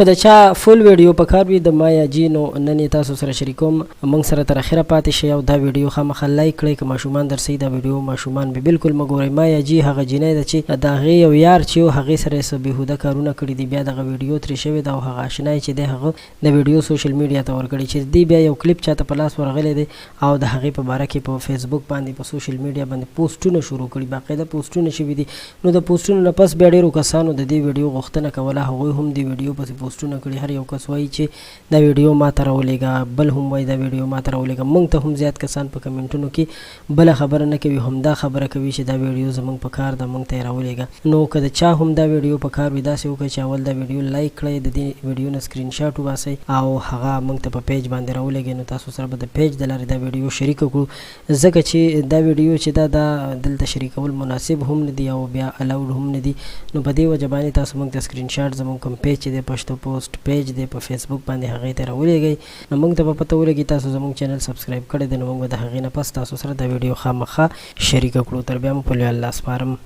که د چا فول ویډیو پکار وي د مایا جی نو نن یې تاسو سره شریکوم. موږ سره تر اخره پاتې شئ او دا ویډیو خامخا لایک کړئ. که ماشومان درسئ دا ویډیو ماشومان به بالکل مه ګورئ. مایا جی هغه جینۍ ده چې د هغې یو یار چې و هغې سره یې څه بیهوده کارونه کړي دي، بیا دغه ویډیو ترې شوې ده او هغه اشنا یې چې دی هغه د ویډیو سوشل میډیا ته ورکړې چې دې بیا یو کلیپ چاته په لاس ورغلی دی او د هغې په باره کې په فیسبوک باندې په سوشل میډیا باندې پوسټونه شروع کړي، باقاعده پوسټونه شوي دي. نو د پوسټونو نه پس بیا ډیرو کسانو د دې ویډیو غوښتنه کوله، هغوی هم دې ویډیو پسې پوسټونه کړي. هر یو کس وایي چې دا ویډیو ماته راولیږه، بل هم وایي دا ویډیو ماته راولیږه. مونږ ته هم زیات کسان په کمنټونو کې بله خبره نه کوي، همدا خبره کوي چې دا ویډیو زمونږ په کار ده، مونږ ته یې راولیږه. نو که د چا هم دا ویډیو په کار وي داسې وکړئ چې اول دا ویډیو لایک کړئ، د دې ویډیو نه سکرین شاټ وباسئ او هغه مونږ ته په پیج باندې راولیږئ، نو تاسو سره به د پیج د لارې دا ویډیو شریکه کړو. ځکه چې دا ویډیو چې ده دا دلته شریکول مناسب هم نه دي او بیا الاوډ هم نه دي. نو په دې وجه باندې تاسو موږ ته سکرین شاټ زموږ کوم پیج چې دی پښتو پوسټ پیج دی په فیسبوک باندې هغې ته راولیږئ، نو موږ ته به پته ولګي تاسو زموږ چینل سبسکرایب کړی دی. نو موږ به د هغې نه پس تاسو سره دا ویډیو خامخا شریکه کړو. تر بیا مو په لوی الله سپارم.